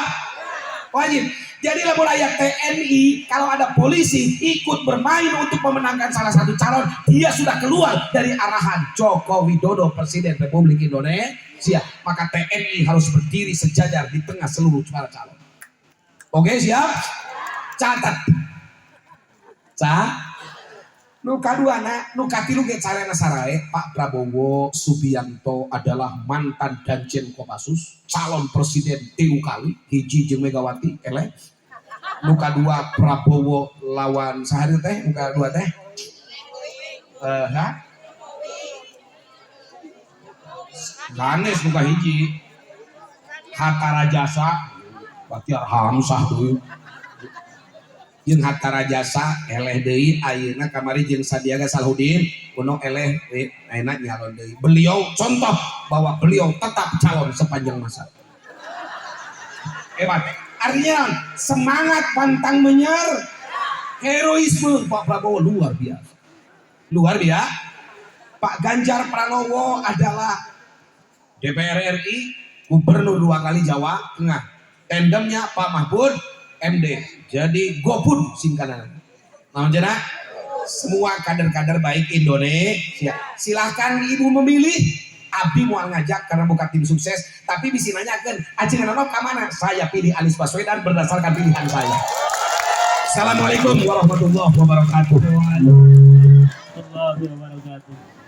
Wajib. Jadi lamun aya TNI, kalau ada polisi ikut bermain untuk memenangkan salah satu calon, dia sudah keluar dari arahan Joko Widodo Presiden Republik Indonesia. Maka TNI harus berdiri sejajar di tengah seluruh para calon. Oke, siap? Catat. Ca. Nu kaduana, nu katilu ge carana sarae, Pak Prabowo Subianto adalah mantan Danjen Kopassus, calon presiden 3 kali, hiji jeung Megawati, eleh. Nu kadua Prabowo lawan sahari teh, nu kadua teh. Ha? Sanes nu kahiji. Hatta Rajasa, Batiar Hamzah deui. Jeung Hatta Rajasa eleh deui ayeuna kamari jeung Sandiaga Salahuddin Uno eleh deui ayeuna nyalon deui. Beliau contoh bahwa beliau tetap calon sepanjang masa. Hebat. Artinya semangat pantang menyerah, heroisme Pak Prabowo luar biasa. Luar biasa. Pak Ganjar Pranowo adalah DPR RI, gubernur 2 kali Jawa Tengah. Tandemnya Pak Mahfud MD. Jadi gopun singkatan. Naon cenah? Semua kader-kader baik Indonesia. Silahkan ibu memilih. Abdi mau ngajak karena bukan tim sukses, tapi bisa nanyakan, ajengan ka mana? Saya pilih Anies Baswedan berdasarkan pilihan saya. Assalamualaikum warahmatullahi wabarakatuh. Warahmatullahi wabarakatuh.